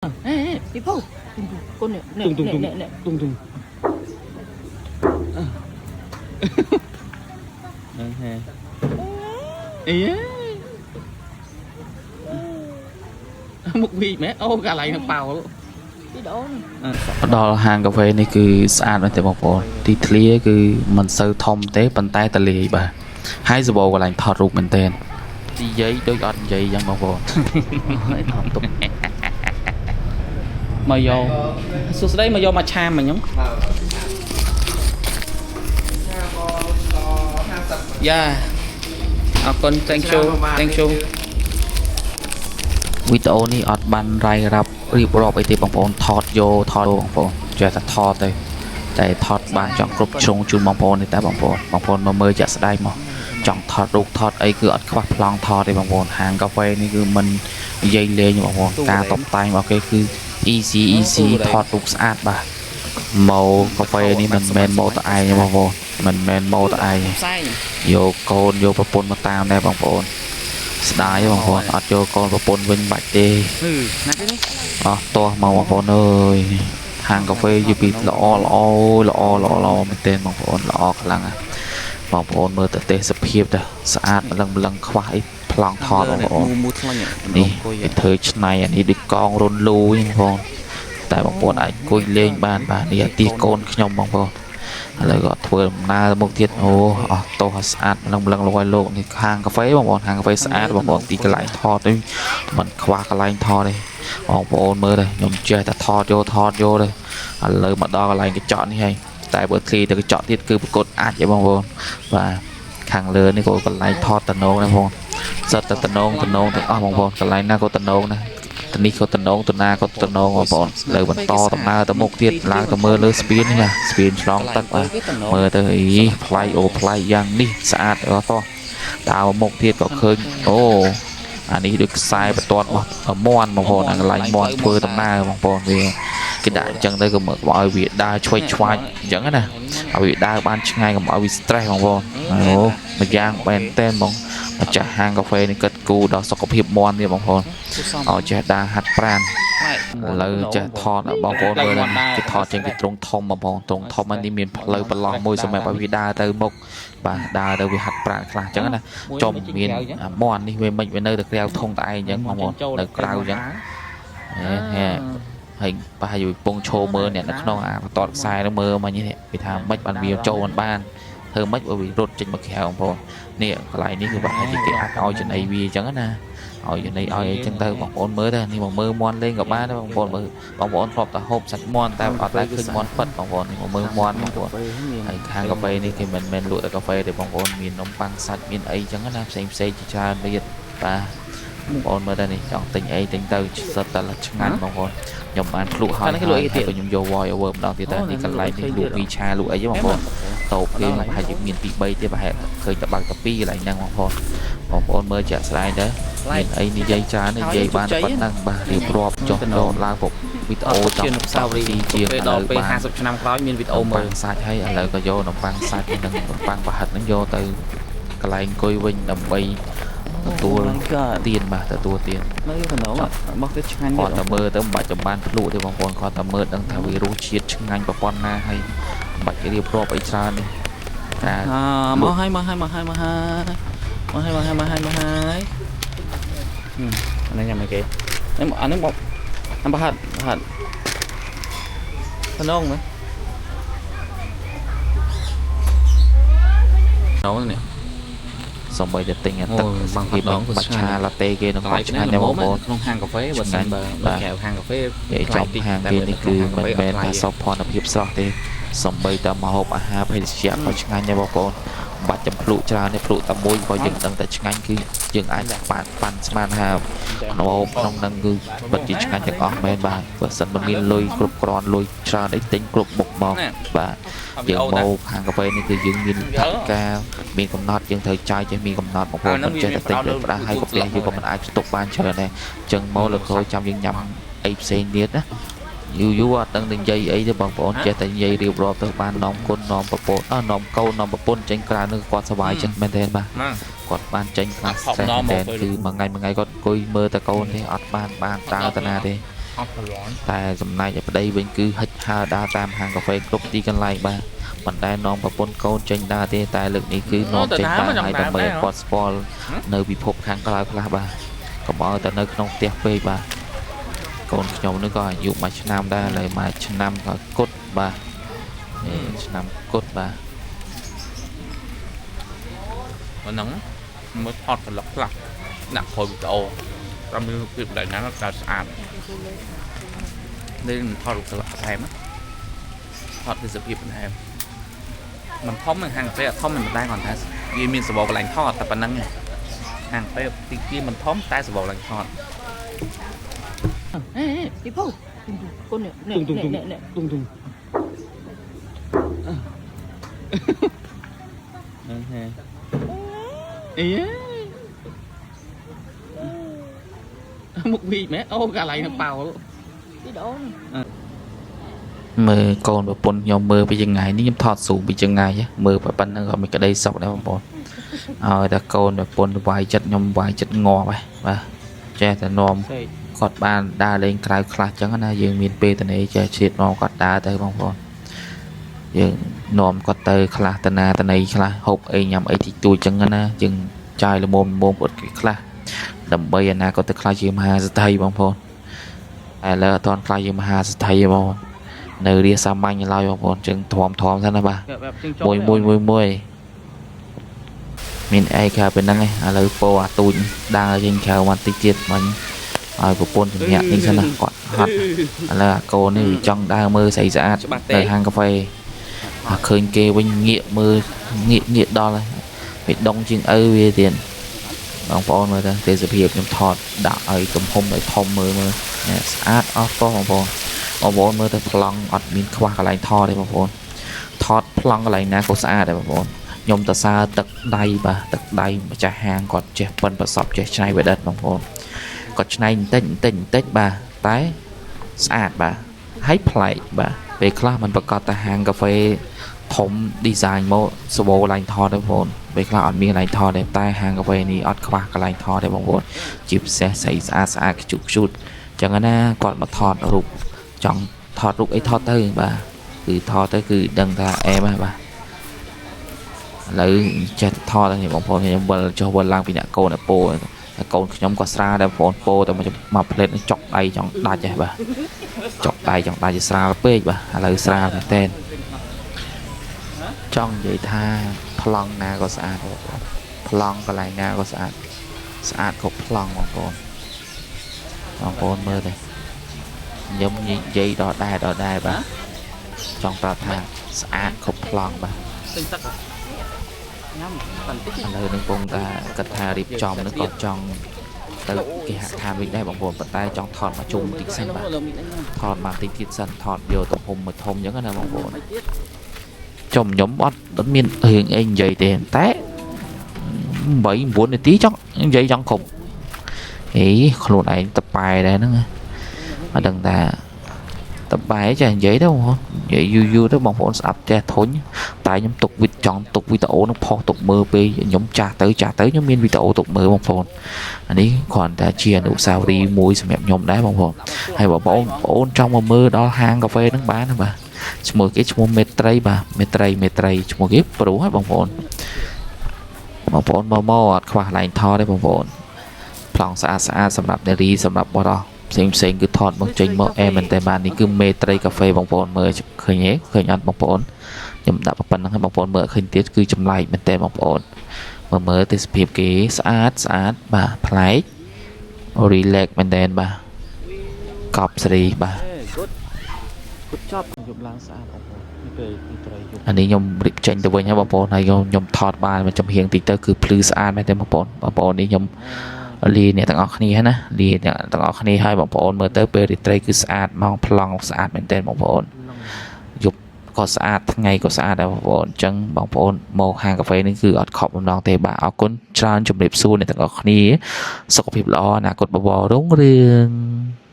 អេពីពូកូននេះនេះ តុងតុងតុង នេះនេះ តុងតុងហ្នឹងហេអីមុខវីមែនអូកន្លែងហ្នឹងប៉ោល វីដេអូនេះ ដល់ហាងកាហ្វេនេះគឺស្អាតមែនទេបងប្អូនទីធ្លាគឺមិនសូវធំទេប៉ុន្តែតលាយបាទហើយសបោកន្លែងថតរូបមែនទែននិយាយដូចអត់និយាយអញ្ចឹងបងប្អូន ហើយថតទុកមកយកសួស្តីមកយកមកឆាមមកខ្ញុំយ៉ាអរគុណ thank you thank you វីដេអូនេះអត់បានរាយរាប់រៀបរាប់អីទេបងប្អូនថតយកថតបងប្អូនចេះតែថតទេតែថតបានចង់គ្រប់ជ្រុងជូនបងប្អូនទេតែបងប្អូនបងប្អូនមកមើលជាក់ស្ដែងមកចង់ថតរូបថតអីគឺអត់ខ្វះប្លង់ថតទេបងប្អូនហាងកាហ្វេនេះគឺមិននិយាយលេងបងប្អូនការតុបតែងរបស់គេគឺ easy easy ថតរូបស្អាតបាទមកកាហ្វេនេះមិនមែនមកតែឯងទេបងប្អូនមិនមែនមកតែឯងទេ ផ្សែង យកកូនយកប្រពន្ធមកតាមដែរបងប្អូនស្ដាយបងប្អូនអត់យកកូនប្រពន្ធវិញបាច់ទេ ហឺណាគេនេះ អស់ទាស់មកបងប្អូនអើយហាងកាហ្វេយីពីល្អល្អល្អល្អល្អមែនទែនបងប្អូនល្អខ្លាំងណាស់បងប្អូនមើលទៅទេសភាពទៅស្អាតម្លឹងម្លឹងខ្វះអីប្លង់ថតបងប្អូន មូថ្លាញ់ នេះគេធ្វើឆ្នៃអានេះដូចកងរុនលូហ្នឹងបងប្អូនតែបងប្អូនអាចអង្គុយលេងបានបាទនេះអាទិសកូនខ្ញុំបងប្អូនឥឡូវក៏ធ្វើដំណើរទៅមុខទៀតអូអស់តោះឲ្យស្អាតម្លឹងម្លឹងលោកឲ្យលោកនេះហាងកាហ្វេបងប្អូនហាងកាហ្វេស្អាតបងប្អូនទីកន្លែងថតនេះមិនខ្វះកន្លែងថតទេបងប្អូនមើលទៅខ្ញុំចេះតែថតយកថតយកទៅឥឡូវមកដល់កន្លែងកញ្ចក់នេះហើយតែបើធ្លាយទៅកញ្ចក់ទៀតគឺប្រកួតអាចឯងបងប្អូនបាទខាងលើនេះក៏កន្លែងថតតំណងដែរបងប្អូន សិតតែតំណងតំណងទាំងអស់បងប្អូនកន្លែងណាក៏តំណងដែរទីនេះក៏តំណងតំណាក៏តំណងបងប្អូនលើបន្តដំណើរទៅមុខទៀតឡើងទៅមើលលើស្ពាននេះបាទស្ពានឆ្លងទឹកបាទមើលទៅអីប្លែកអូប្លែកយ៉ាងនេះស្អាតអត់តោះដើរមកមុខទៀតក៏ឃើញអូអានេះដូចខ្សែបន្ទាត់របស់មន់បងប្អូនអាកន្លែងមន់ធ្វើដំណើរបងប្អូនវាគេដាក់អញ្ចឹងទៅក៏មើលកុំឲ្យវាដើរឆ្វេងឆ្វាយអញ្ចឹងណាឲ្យវាដើរបានឆ្ងាយកុំឲ្យវា stress បងប្អូនអូមួយយ៉ាងបែនតែនបង ម្ចាស់ហាងកាហ្វេនេះគិតគូរដល់សុខភាពមាន់នេះបងប្អូនឲ្យចេះដើរហាត់ប្រាណឥឡូវចេះថតឲ្យបងប្អូនមើលហ្នឹងគេថតចេញពីទ្រង់ធំបងប្អូនទ្រង់ធំហ្នឹងនេះមានផ្លូវប្រឡោះមួយសម្រាប់ឲ្យវាដើរទៅមុខបាទដើរទៅវាហាត់ប្រាណខ្លះអញ្ចឹងណាចំមានអាមាន់នេះវាមិនវានៅតែក្រៅធុងតែឯងអញ្ចឹងបងប្អូននៅក្រៅអញ្ចឹងហេហេហើយប្រហែលជាពងឈោមើលអ្នកនៅក្នុងអាបន្ទាត់ខ្សែនោះមើលមកនេះវាថាមិនបានវាចូលមិនបានធ្វើម៉េចបើវារត់ចេញមកក្រៅបងប្អូន នេះកន្លែងនេះគឺប្រហែលជាគេអាចឲ្យចំណីវាអញ្ចឹងណាឲ្យចំណីឲ្យអីចឹងទៅបងប្អូនមើលទៅនេះមកមើលមន់លេងក៏បានដែរបងប្អូនមើលបងប្អូនធ្លាប់តែហូបសាច់មន់តែអត់ដែលឃើញមន់ពិតបងប្អូននេះមកមើលមន់បងប្អូនហើយខាងកាហ្វេនេះគេមិនមែនលក់តែកាហ្វេទេបងប្អូនមាននំប៉័ងសាច់មានអីចឹងណាផ្សេងផ្សេងជាច្រើនទៀតបាទបងប្អូនមើលទៅនេះចង់ទិញអីទិញទៅសិតតែឆ្ងាញ់បងប្អូនខ្ញុំបានភ្លក់ហើយហើយខ្ញុំយក voice over ម្ដងទៀតតែនេះកន្លែងនេះលក់មីឆាលក់អីបងប្អូន តូបគេប្រហែលជាមាន2 3ទៀតប្រហែលឃើញតែបើកតែ2កន្លែងហ្នឹងបងប្អូនបងប្អូនមើលជាក់ស្ដែងទៅមានអីនិយាយច្រើននិយាយបានតែប៉ុណ្្នឹងបាទរៀបរាប់ចុះដោតឡើងពុកវីដេអូចង់ ជានុស្សាវរីយ៍ ជាង ពេលដល់ពេល ឥឡូវបាន 50ឆ្នាំក្រោយមានវីដេអូមើល នំប៉័ងសាច់ហើយឥឡូវក៏យកនំប៉័ងសាច់និងនំប៉័ងប្រហិតហ្នឹងយកទៅកន្លែងអង្គុយវិញដើម្បីទទួលទានបាទទទួលទាន នៅតំណងរបស់គេឆ្ងាញ់ គាត់តែមើលទៅមិនបាច់ចំបានភ្លក់ទេបងប្អូនគាត់តែមើលដឹងថាវារសជាតិឆ្ងាញ់ប្រព័ន្ធណាហើយមិនបាច់រៀបរាប់អីច្រើនទេតែ អមកហើយមកហើយមកហើយមកហើយមកហើយមកហើយមកហើយមកហើយអានេះញ៉ាំអីគេនេះអានេះបអាប្រហិតប្រហិតតំណងមើលតំណងនេះ សំបីតែទិញអាទឹក អូយ បាំងគេ ដងក៏ បាច់ ឆ្ងាញ់ ឆាឡាតេគេនឹង កន្លែង ក៏ឆ្ងាញ់ដែរបងប្អូន ក្នុងហាងកាហ្វេបើសិនបើ បាទ ក្រៅហាងកាហ្វេ និយាយចំហាងគេនេះគឺមិនមែនថាសោភ័ណភាពស្រស់ទេសំបីតែម្ហូបអាហារភេសជ្ជៈក៏ឆ្ងាញ់ដែរបងប្អូនមិនបាច់ចំភ្លក់ច្រើនទេភ្លក់តែមួយក៏យើងដឹងតែឆ្ងាញ់គឺយើងអាចប៉ាន់ប៉ាន់ស្មានថាក្នុងហូបក្នុងហ្នឹងគឺពិតជាឆ្ងាញ់ទាំងអស់មែនបាទបើសិនមិនមានលុយគ្រប់គ្រាន់លុយច្រើនអីទិញគ្រប់មុខមកបាទ យើងមកខាងកាហ្វេនេះគឺយើងមានថវិកាមានកំណត់យើងត្រូវចាយចេះមានកំណត់បងប្អូនមិនចេះតែទិញទៅផ្ដាស់ហើយក៏ផ្ទះយើងក៏មិនអាចផ្ទុកបានច្រើនដែរអញ្ចឹងមកលើក្រោយចាំយើងញ៉ាំអីផ្សេងទៀតណាយូរយូរអត់ដឹងនឹងនិយាយអីទេបងប្អូនចេះតែនិយាយរៀបរាប់ទៅបាននាំគុណនាំប្រពន្ធអើនាំកូននាំប្រពន្ធចេញក្រៅនឹងគាត់សប្បាយចិត្តមែនទេបាទ ណា គាត់បានចេញខ្លះ stress មែនទែនគឺមួយថ្ងៃមួយថ្ងៃគាត់អង្គុយមើលតែកូនទេអត់បានបានដើរទៅណាទេ អត់ប្រឡន់ តែចំណែកឯប្តីវិញគឺហិចហើរដើរតាមហាងកាហ្វេគ្រប់ទីកន្លែងបាទមិនដែលនាំប្រពន្ធកូនចេញដើរទេតែលើកនេះគឺនាំចេញដើរឲ្យដើម្បីឲ្យគាត់ស្គាល់នៅពិភពខាងក្រៅខ្លះបាទកុំឲ្យតែនៅក្នុងផ្ទះពេកបាទកូនខ្ញុំនេះក៏អាយុមួយឆ្នាំដែរឥឡូវមួយឆ្នាំក៏គត់បាទនេះឆ្នាំគត់បាទ អាហ្នឹងមើលថតប្លុកខ្លះដាក់ក្រោយវីដេអូតាមមានរូបភាពដៃណាកើតស្អាតនេះថតរូបស្លាកថែមថតទេសភាពបន្ថែមមិនធំនឹងហាងកាហ្វេអត់ធំមិនដែរគាត់ថាវាមានសបកកន្លែងថតតែប៉ុណ្្នឹងឯងហាងកាហ្វេទីគីមិនធំតែសបកកន្លែងថត đi phụ con này này này này này ទុំទុំហ្នឹងហេអីមុខវីមែនអូកន្លែងហ្នឹងប៉ោល đi đổ này មើលកូនប្រពន្ធខ្ញុំមើលពីចង្ងាយនេះខ្ញុំថតស៊ូមពីចង្ងាយមើលប៉ុណ្្នឹងក៏មានក្តីសុខដែរបងប្អូនឲ្យតែកូនប្រពន្ធវាយចិត្តខ្ញុំវាយចិត្តងាប់ហ៎បាទចេះតែនាំ សេក គាត់បានដើរលេងក្រៅខ្លះចឹងណាយើងមានពេលតនេចេះឆ្លៀតនាំគាត់ដើរទៅបងប្អូនយើងនាំគាត់ទៅខ្លះតណាតនីខ្លះហូបអីញ៉ាំអីតិចតួចចឹងណាយើងចាយល្មមល្មមគាត់ខ្លះដើម្បីអនាគតទៅខ្លះជាមហាសេដ្ឋីបងប្អូនតែឥឡូវអត់ទាន់ខ្លះជាមហាសេដ្ឋីទេបងប្អូននៅរាសាមញ្ញឡើយបងប្អូនចឹងធំធំសិនណាបាទ បែបជាងចុង មួយមួយមួយមួយមានអីក្រៅពីហ្នឹងឯងឥឡូវពោអាទូចដើរចេញក្រៅមកតិចទៀតមិញឲ្យប្រពន្ធជំញាក់នេះសិនណាគាត់ហត់ឥឡូវអាកូននេះវាចង់ដើរមើលស្អីស្អាត ច្បាស់ទេ នៅហាងកាហ្វេអាឃើញគេវិញងាកមើលងាកងាកដល់ហើយវាដងជាងឪវាទៀតបងប្អូនមើលទៅទេសភាពខ្ញុំថតដាក់ឲ្យទំហំឲ្យធំមើលមើលនេះស្អាតអស់តោះបងប្អូនបងប្អូនមើលទៅប្លង់អត់មានខ្វះកន្លែងថតទេបងប្អូន ថតប្លង់កន្លែងណាក៏ស្អាតដែរបងប្អូនខ្ញុំតសើទឹកដៃបាទទឹកដៃម្ចាស់ហាងគាត់ចេះប៉ិនប្រសពចេះច្នៃប្រឌិតបងប្អូនគាត់ច្នៃបន្តិចបន្តិចបន្តិចបាទតែស្អាតបាទហើយប្លែកបាទពេលខ្លះมันប្រកាសតែហាងកាហ្វេធំ design មកសបោកន្លែងថតទេបងប្អូនពេលខ្លះអត់មានកន្លែងថតទេតែហាងកាហ្វេនេះអត់ខ្វះកន្លែងថតទេបងប្អូនជាពិសេសស្អីស្អាតស្អាតខ្ជុកខ្ជូតចឹងណាគាត់មកថតរូបចង់ថតរូបអីថតទៅបាទ គឺថតទៅគឺដឹងថាអែមហើយបាទឥឡូវចេះតែថតហើយបងប្អូនខ្ញុំវិលចុះវិលឡើងពីអ្នកកូនអ្នកពោតែកូនខ្ញុំក៏ស្រាលដែរបងប្អូនពោតែមកមកផ្លេតនឹងចុកដៃចង់ដាច់ហ៎បាទចុកដៃចង់ដាច់ស្រាលពេកបាទឥឡូវស្រាលមែនតើចង់និយាយថាប្លង់ណាក៏ស្អាតបងប្អូនប្លង់កន្លែងណាក៏ស្អាតស្អាតគ្រប់ប្លង់បងប្អូនបងប្អូនមើលទៅខ្ញុំនិយាយដល់ដែរដល់ដែរបាទ ចង់ប្រាប់ថាស្អាតគ្រប់ប្លង់បាទ ទិញទឹកញ៉ាំបន្តិច ឥឡូវនឹងពងតាគិតថារៀបចំនឹងក៏ចង់ទៅគេហដ្ឋានវិញដែរបងប្អូនប៉ុន្តែចង់ថតមកជុំតិចសិនបាទថតមកតិចទៀតសិនថតយកទំហំមួយធំអញ្ចឹងណាបងប្អូនចំខ្ញុំអត់អត់មានរឿងអីនិយាយទេតែ8 9នាទីចង់និយាយចង់គ្រប់អេខ្លួនឯងតប៉ែដែរហ្នឹងណាអត់ដឹងថាតប៉ែចេះនិយាយទៅបងប្អូននិយាយយូរយូរទៅបងប្អូនស្ដាប់ចេះធុញ តែខ្ញុំទុកវីចង់ទុកវីដេអូនឹងផុសទុកមើលពេលខ្ញុំចាស់ទៅចាស់ទៅខ្ញុំមានវីដេអូទុកមើលបងប្អូនអានេះគ្រាន់តែជាអនុស្សាវរីយ៍មួយសម្រាប់ខ្ញុំដែរបងប្អូនហើយបងប្អូនបងប្អូនចង់មកមើលដល់ហាងកាហ្វេហ្នឹងបានណាបាទឈ្មោះគេឈ្មោះមេត្រីបាទមេត្រីមេត្រីឈ្មោះគេព្រោះហើយបងប្អូនបងប្អូនមកមកអត់ខ្វះកន្លែងថតទេបងប្អូនប្លង់ស្អាតស្អាតសម្រាប់នារីសម្រាប់បុរសផ្សេងផ្សេងគឺថតមកចេញមកអែមែនតើបាទនេះគឺមេត្រីកាហ្វេបងប្អូនមើលឃើញទេឃើញអត់បងប្អូន ខ្ញុំដាក់ប៉ុណ្្នឹងឲ្យបងប្អូនមើលឃើញទៀតគឺចម្លែកមែនតើបងប្អូនមើលមើលទេសភាពគេស្អាតស្អាតបាទប្លែក relax មែនតើបាទកប់សេរីបាទ good good job យប់ឡើងស្អាតបងប្អូននេះពេលទីត្រីយប់ អានេះខ្ញុំរៀបចេញទៅវិញហើយបងប្អូនហើយខ្ញុំខ្ញុំថតបានមួយចំហៀងតិចទៅគឺភ្លឺស្អាតមែនតើបងប្អូនបងប្អូននេះខ្ញុំលាអ្នកទាំងអស់គ្នាហើយណាលាអ្នកទាំងអស់គ្នាហើយបងប្អូនមើលទៅពេលរាត្រីគឺស្អាតម៉ោងប្លង់ស្អាតមែនតើបងប្អូន យប់ក៏ស្អាតថ្ងៃក៏ស្អាតដែរបងប្អូនអញ្ចឹងបងប្អូនមកហាងកាហ្វេនេះគឺអត់ខកបំណងទេបាទអរគុណច្រើនជម្រាបសួរអ្នកទាំងអស់គ្នាសុខភាពល្អអនាគតបវររុងរឿង។